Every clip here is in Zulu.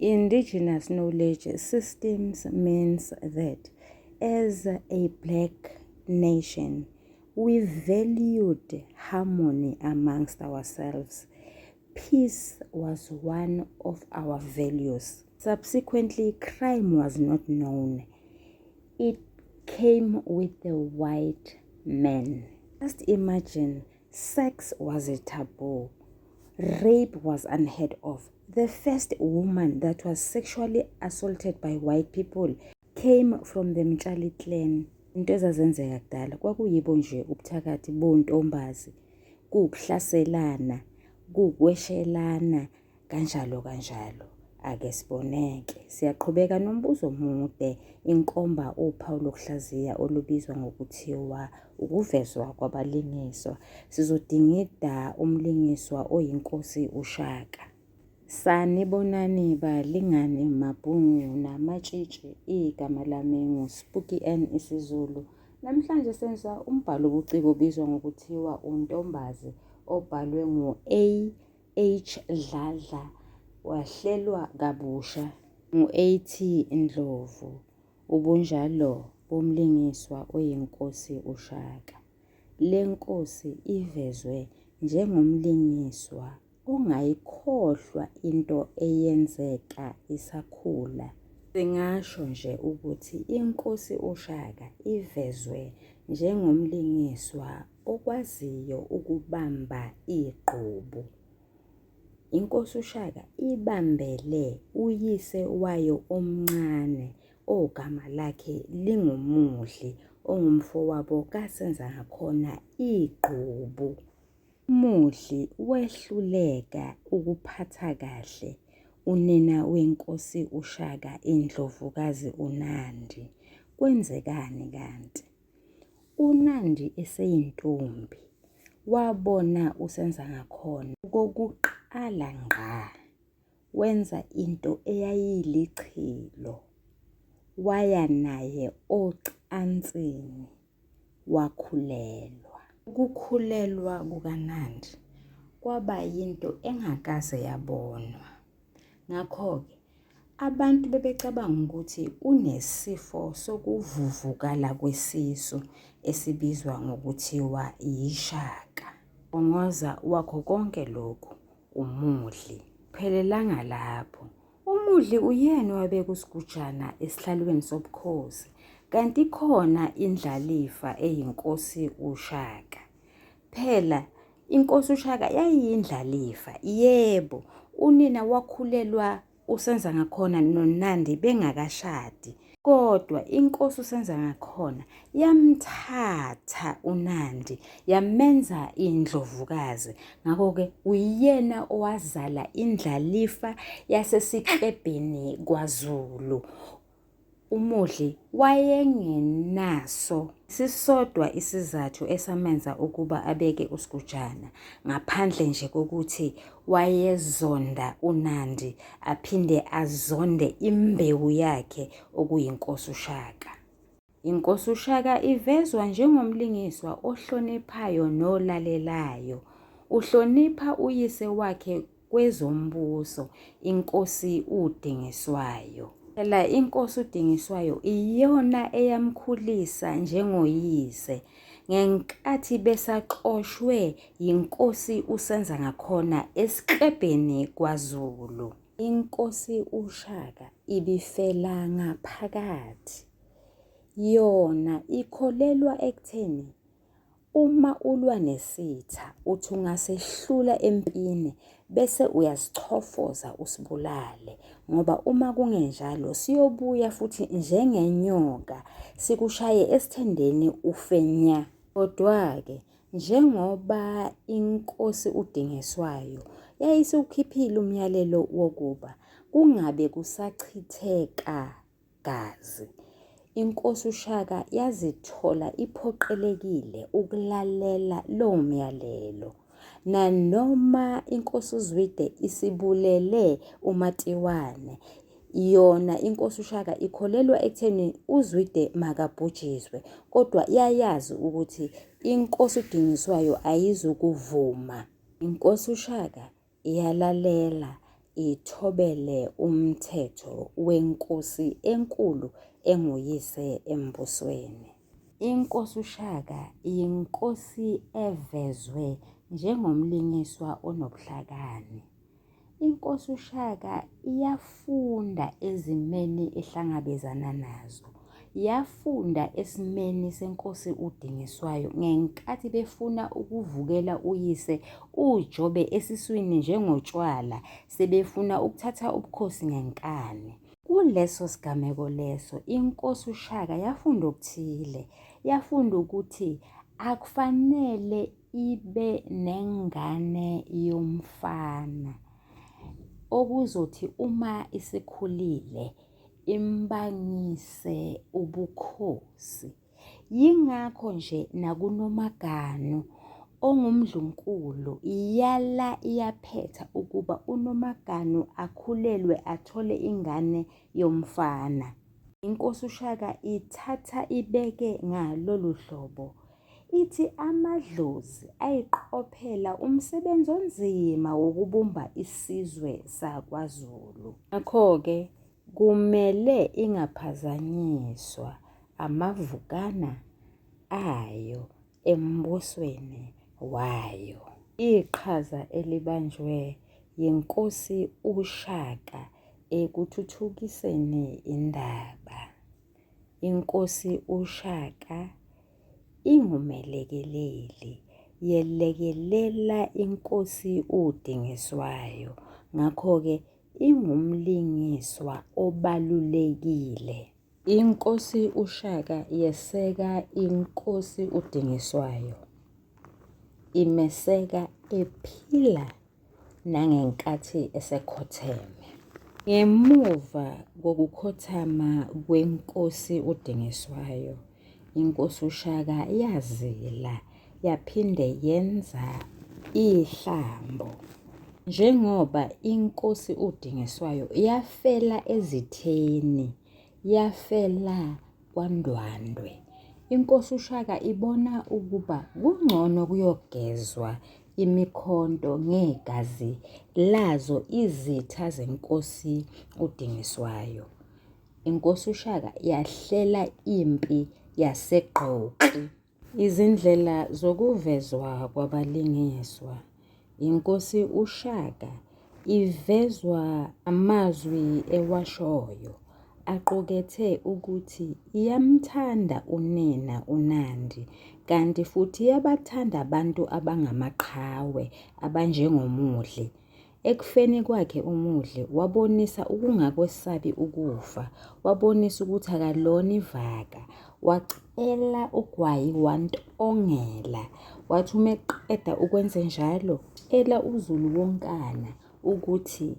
Indigenous knowledge systems means that as a black nation, we valued harmony amongst ourselves. Peace was one of our values. Subsequently, crime was not known. It came with the white man. Just imagine sex was a taboo. Rape was unheard of. The first woman that was sexually assaulted by white people came from the Mtshali clan. Into ezazenzeka kudala kwakuyibo nje ubuthakathi bontombazi, kuwukuhlaselana, kuwukweshelana kanjalo kanjalo. Ake siboneke. Siyaqhubeka nombuzo omude, inkomba uphawu lokuhlaziya olubizwa ngokuthiwa ukuvezwa kwabalingiswa. Sizodingida umlingiswa oyinkosi uShaka. Sanibonani balingani mabhungu namatshitshi, igama lami nguSpooky N isiZulu. Namhlanje senza umbhalo obuciko obizwa ngokuthiwa uNtombazi obhalwe ngu-A H Dladla wahlelwa kabusha ngu-AT Ndlovu. Ubunjalo bomlingiswa oyinkosi uShaka. Le nkosi ivezwe njengomlingiswa ongayikhohlwa into eyenzeka isakhula. Singasho nje ukuthi inkosi uShaka ivezwe njengomlingiswa okwaziyo ukubamba igqubu. Inkosi uShaka ibambele uyise wayo omncane ogama lakhe linguMudli ongumfowabo kaSenzangakhona igqubu. UMudli wehluleka ukuphatha kahle unina wenkosi uShaka iNdlovukazi uNandi. Kwenzekani kanti? UNandi eseyintombi wabona uSenzangakhona okokuqala ngqa wenza into eyayilichilo, waya naye ocansini wakhulelwa. Ukukhulelwa kukaNandi kwaba yinto engakaze yabonwa. Ngakho-ke Abantu bebecabanga ukuthi unesifo sokuvuvukala kwesisu esibizwa ngokuthiwa yishaka. Bongoza wakho konke lokhu uMudli. Phelelanga lapho. UMudli uyena owabeka uSigujana esihlalweni sobukhosi kanti khona indlalifa eyinkosi uShaka. Phela inkosi uShaka yayiyindlalifa. Yebo, unina wakhulelwa uSenzangakhona noNandi bengakashadi. Kodwa inkosi uSenzangakhona yamthatha uNandi yamenza indlovukazi. Ngakho-ke uyena owazala indlalifa yaseSiklebheni kwaZulu. UMudli wayengenaso sisodwa isizathu esamenza ukuba abeke uSigujana ngaphandle nje kokuthi wayezonda uNandi aphinde azonde imbewu yakhe okuyinkosi uShaka. Inkosi uShaka ivezwa njengomlingiswa ohloniphayo nolalelayo. Uhlonipha uyise wakhe kwezombuso inkosi uDingiswayo. Phela inkosi uDingiswayo iyona eyamkhulisa njengoyise ngenkathi besaxoshwe yinkosi uSenzangakhona esiklebheni kwaZulu. Inkosi uShaka ibifela ngaphakathi. Yona ikholelwa ekutheni Uma ulwa nesitha uthi ungasehlula empini bese uyasichofoza usibulale ngoba uma kungenjalo siyobuya futhi njengenyoka sikushaye esithendeni ufe nya. Kodwa-ke njengoba inkosi uDingiswayo yayisiwukhiphile umyalelo wokuba kungabe kusachitheka gazi. Inkosi uShaka yazithola iphoqelekile ukulalela lowo myalelo. Nanoma inkosi uZwide isibulele uMatiwane, yona inkosi uShaka ikholelwa ekutheni uZwide makabhujiswe, kodwa yayazi ukuthi inkosi uDingiswayo ayizukuvuma. Inkosi uShaka Iyalalela, ithobele umthetho wenkosi enkulu enguyise embusweni. Inkosi uShaka yinkosi evezwe njengomlingiswa onobuhlakani. Inkosi uShaka iyafunda ezimeni ehlangabezana nazo. Yafunda esimeni senkosi uDingiswayo ngenkathi befuna ukuvukela uyise uJobe esiswini njengotshwala sebefuna ukuthatha ubukhosi ngenkani. Kuleso sigameko leso inkosi uShaka yafunda okuthile. Yafunda ukuthi akufanele ibe nengane yomfana okuzothi uma isikhulile imbangise ubukhosi. Yingakho nje nakuNomaganu ongumndlunkulu yala iyaphetha ukuba uNomaganu akhulelwe athole ingane yomfana. Inkosi uShaka ithatha ibeke ngalolu hlobo. Ithi amadlozi ayiqophela umsebenzi onzima wokubumba isizwe sakwaZulu. Ngakho-ke kumele ingaphazanyiswa amavukana ayo embusweni wayo. Iqhaza elibanjwe yiNkosi uShaka ekuthuthukiseni indaba. Inkosi uShaka ingumelekeleli, yelekelela inkosi uDingiswayo, ngakho-ke ingumlingiswa obalulekile. Inkosi uShaka yeseka inkosi uDingiswayo, imeseka ephila nangenkathi esekhotheme. Ngemuva kokukhothama kweNkosi uDingiswayo, iNkosi uShaka yazila yaphinde yenza ihlambo. Njengoba iNkosi uDingiswayo yafela ezitheni, yafela kwaNdwandwe. Inkosi uShaka ibona ukuba kungcono kuyogezwa imikhonto ngegazi lazo izitha zenkosi uDingiswayo. Inkosi uShaka yahlela impi yaseGqokli. Izindlela zokuvezwa kwabalingiswa. Inkosi uShaka ivezwa amazwi ewashoyo aqukethe ukuthi iyamthanda unina uNandi kanti futhi iyabathanda abantu abangamaqhawe abanjengoMudli. Ekufeni kwakhe uMudli wabonisa ukungakwesabi ukufa, wabonisa ukuthi akalona ivaka. Wacela ugwayi wantongela, wathi uma eqeda ukwenzenjalo, tshela uZulu wonkana ukuthi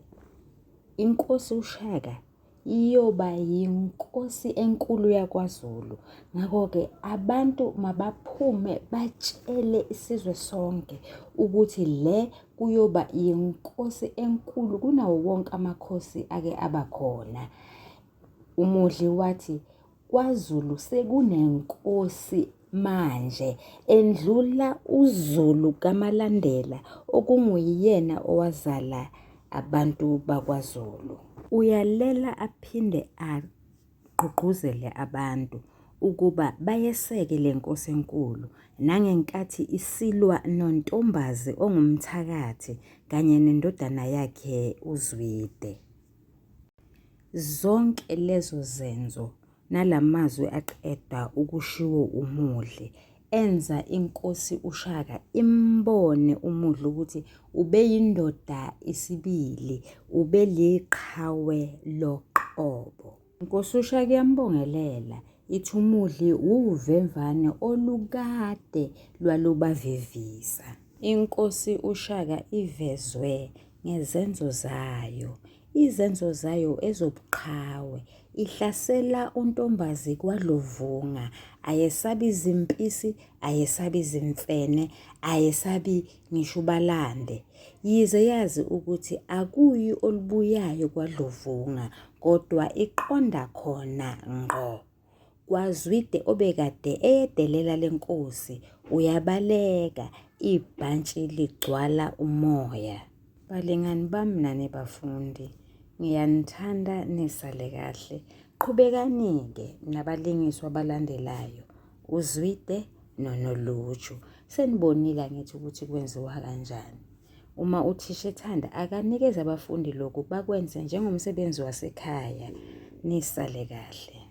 inkosi uShaka iyoba yinkosi enkulu yakwaZulu. Ngakho-ke abantu mabaphume batshele isizwe sonke ukuthi le kuyoba yinkosi enkulu kunawo wonke amakhosi ake aba khona. UMudli wathi KwaZulu sekunenkosi manje endlula uZulu kaMalandela okunguyena owazala abantu bakwaZulu. Uyalela aphinde agqugquzele abantu ukuba bayeseke le nkosi enkulu nangenkathi isilwa noNtombazi ongumthakathi kanye nendodana yakhe uZwide. Zonke lezo zenzo nalamazwi aqeda ukushiwo uMudli enza inkosi uShaka imbone uMudli ukuthi ubeyindoda isibili, ubeliqhawe loqobo. Inkosi uShaka iyambongelela ithi uMudli wuvemvane olukade lwalubavivisa. Inkosi uShaka ivezwe ngezenzo zayo. Izenzo zayo ezobuqhawe. Ihlasela uNtombazi kwaDlovunga. Ayesabi izimpisi, ayesabi izimfene, ayesabi ngisho ubalande. Yize yazi ukuthi akuyi olubuyayo kwaDlovunga kodwa iqonda khona ngqo. KwaZwide obekade eyedelela le nkosi uyabaleka, ibhantshi ligcwala umoya. Balingani bami nani bafundi, ngiyanithanda nisale kahle. Qhubekani-ke nabalingiswa abalandelayo, uZwide noNoluju. Senibonile angithi ukuthi kwenziwa kanjani. Uma uthisha ethanda akanikeze abafundi lokhu bakwenze njengomsebenzi wasekhaya. Nisale kahle.